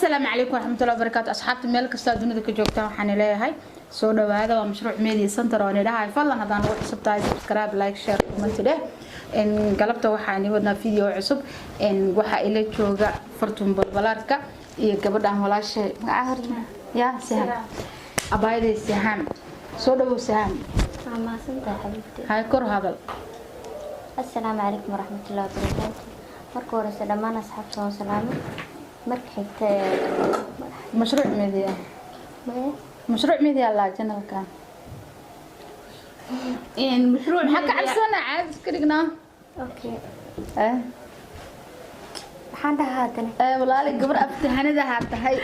Asalaamu calaykum waraxmatullahi wabarakaatu. Asxaabta meel kasta dunida ka joogtaan, waxaan leeyahay soo dhawaada. Waa Mashruuc Media Center oo nidhahay. Fadlan haddaan ugu cusub tahay, subscribe, like, share, comment dheh. Galabta waxaan wadnaa video cusub. Waxaa ila jooga Fartuun Balbalaarka iyo gabadhan walaashay, magaca horta ya Siham, abaayaday Siham. Soo dhawow, Siham. Waa mahadsantahay, xabiibti. Hay, kor hadal. Assalaamu calaykum waraxmatullahi wabarakaatu. Marka horeyse dhammaan asxaabta waan salaamay. Marka xigta Mashruuc Media. Magaca? Mashruuc Media laa channelkan. Mashruuc. Maxaa ka cabsanaa? Caadi iska dhignaa. Okay. Eh. Maxaan dhahaa haddana? Ee walaali, gabar aftahanada haa tahay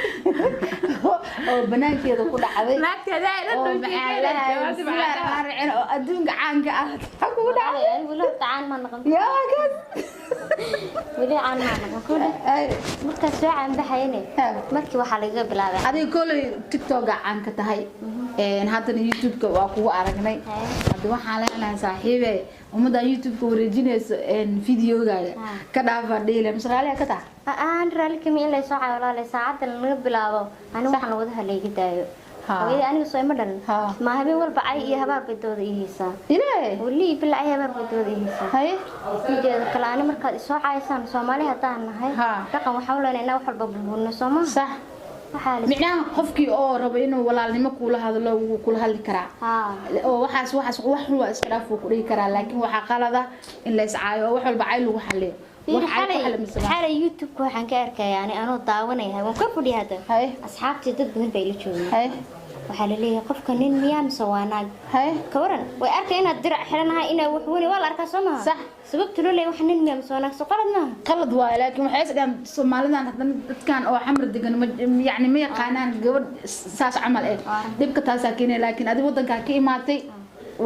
oo banaankeeda ku dhacday Naagteeda ay la oo maxaa lahay, bismillahi raxmaani raxiim, oo adduunka caanka ah maxaa kugu dhacday? Walahi, anigu weli horta caan maa noqon. Yaa kaas. Weli caan maa noqon kule. Ay. Markaas soo caan baxayne Ha. markii waxaa lagaga bilaabay. Adiga koley TikToka caan ka tahay, haddana YouTube-ka waa kugu aragnay. Haye. Hadda waxaan leenahay, saaxiibe, ummadda YouTube-ka wareejinayso videogaaga ka dhaafa dhiile mise raaliya ka taha? Aan raalli kami in laysoo caayo, walaale. Saacadda laga bilaabo ani waxaan wadaha layga daayo. Hooyadii aniga soo ima dhalin. Ma habeen walba cay iyo habaar bay dooda ii haysaa. Ilaahay. Weli bila cay habaar bay dooda ii haysaa. Haye. Mideeda kale, ani markaad isoo caysaan, Soomaali haddaan nahay, dhaqan waxaan u leenahay inaan wax walba burburno, soo maha? Sax. Waxaa la Micnaha qofkii oo rabo inuu walaalnimo kuula hadlo wuu kula hadli karaa oo waxaas wax xun waa iska dhaaf wuu ku dhihi karaa, laakiin waxaa qalada in la iscaayo oo wax walba cay lagu xaliyo. Fiiri, Wax cay ku xalay xali mise ma? Xalay YouTube-ka waxaan ka arkaya ani anoo daawanaya, waan ka fadhiya hadda. Asxaabtii dad badan baa ila joogay. Waxaa la leeyahay, qofka nin miyaa mise waa naag? Ka waran, way arkay inaad dirac xidhanahay, inaa wax wani waa la arkaa, soo maha? Sax. Sababta loo leeyahay wax nin miyaa mise waa naag, soo qalad maaha? Qalad waaye, laakiin waxay is dhahaan Soomaalidan haddana dadkan oo xamar degan yacni ma yaqaanaan gabadh saas camal eh. Dhibka taasaa keenaya, laakiin adi wadankaa ka imaatay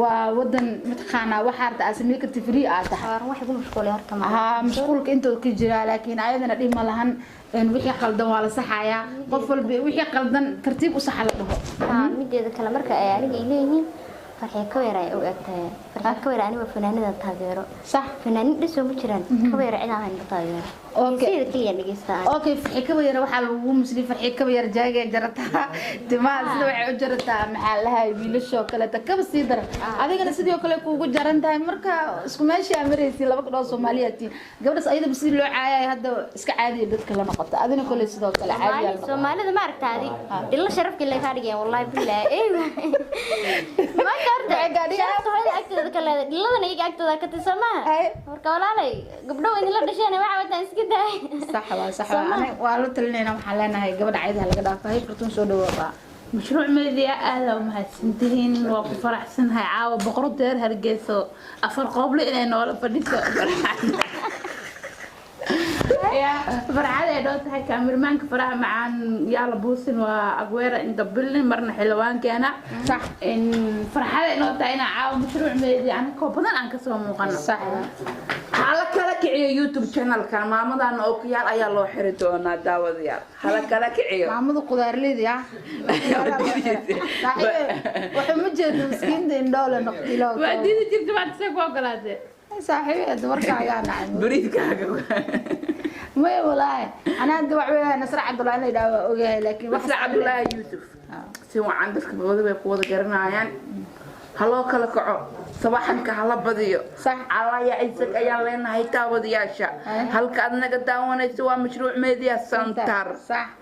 waa wadan mataqaanaa waxaa rabta aad samey karti, free aad tahay. Waaran, wax igu mashquulay horta ma Haa, mashquulka intooda ka jiraa, laakiin ayadana dhib ma lahan. Wixii qaldan waa la saxayaa. Qof walba wixii qaldan tartiib u saxa la dhaho. Haa, mideeda kale, marka ay aniga ay leeyihiin Farxiya Kaweer ay u egtahay, Farxiya Kaweer, aniga fanaanada taageero. Fanaanin dhisoo ma jiraan, Kaweer cid aan ma taageero. Sida kaliya dhegeysta. Okay, Farxi Kabayar waxaa lagu musli. Farxi Kabayar jaagay jarataa, timaha sida waxay u jarataa, maxaa lahay, wiilashoo kaleeta kaba sii daran. Adigana sidoo kale kuugu jaran tahay. Marka isku meeshii aa maraysi, laba gabdhood Soomaaliya tiin. Gabadhaas ayadaba sidii loo caayay hadda iska caadiya dadka la noqota. Adina kole sidoo kale caadiya la noqota. Soomaalida ma aragtaadi dhilo sharafkii laga dhigeen, wallahi billahi. Eywa, marka horta Waxay kaa dhigaan- sharafta hooyada agteeda ka leedahay, dhiladana iyaga agtooda ka tirsan maaha. Marka walaalay, gabdho idinla dhasheen waxa wataan iska daay. Sax waa, sax waa. Aniga waa la talinayna, waxaan leenahay gabadha caydaha laga dhaafay. Furtun, soo dhawaaba. Mashruuc Media, aada u mahadsantihiin. Waa ku faraxsanahay caawa boqorada reer Hargeyso afar qooble inay noola fadhiso. Ya farxad ay dhoo tahay. Kaamirmaanka faraha macaan yaa la buusin, waa Agweera inta bilin marna xildhibaankeena. In farxad ay noo tahay inaan caawa Mashruuc Media anakoo badan aan kasoo muuqano. Hala kala kiciyo YouTube channelkan, maamadan ookiyaal ayaa loo xiri doonaa. Daawadayaal, hala kala kiciyo. Maamada qudaarleyda ah saaxiibe, wuxuu ma jeedo miskiinta, indhoole noqdilo. Waa diidi jirta, maad see ku ogolaatee? Saaxiibe, warkaagaa nacay. Bariidkaaga. Maya, walaahi anaa hadda wax weeyaa Nasra Cabdullahi in la yidhaha waa ogahay, laakiin wax Nasra Cabdullaahi Yuusuf si wacan dadka bawada bay ku wada garanayaan. Ha loo kala kaco, sabaxanka hala badiyo. Calaya Isaac ayaan leenahay daawadayaasha. Halka aad naga daawanayso waa Mashruuc Media Center.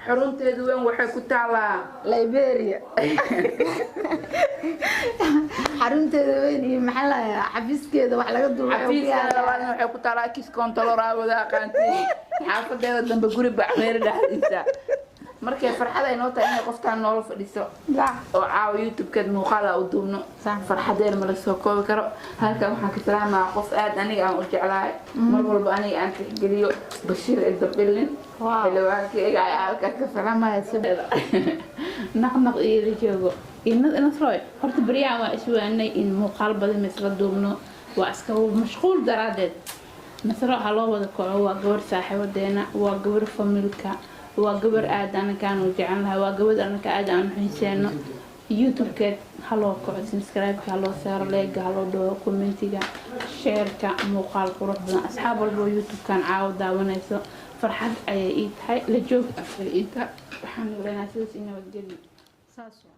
Xarunteedu weyn waxay ku taalaa Liberia. Xarunteeda weyn iyo maxaa la xafiiskeeda wax laga duubay oo ku Xafiiskeeda yaala. Labaadna waxay ku taalaa Kis Control, wada aqaantiin, xaafadeeda dambe, guri bacmeeri dhexdiisa. Markay farxad ay noo tahay inay qoftaan noola fadhiso oo caawa YouTube-keed muuqaal u duubno. Farxadeena ma la soo koobi karo. Halkan waxaan ka salaamayaa qof aad aniga aan u jeclahay, mar walba aniga aan tixgeliyo, Bashiir Cidabilin, xildhibaankeyga ayaa halkaan ka salaamaya. Naqnaq iyo joogo Nasroy. Horta baryahan waa iswaanay in muuqaal badan ma isla duubno, waa iska mashquul daraadeed. Nasro ha loo wada kaco, waa gabar saaxiibadeena, waa gabar familka, waa gabar aad anakaan u jecel lahay, waa gabar anaka aad aan u xiiseeno. YouTube-keed ha loo kaco, subscribe-ka ha loo saaro, like-ga ha loo dhawo, commentiga, share-ka, muuqaal qurux badan. Asxaab walba oo YouTube-kan caawa daawanayso, Farxad ayay ii tahay la joog afar inta waxaan leenahay sidaas in nabadgelyo. Saas waa.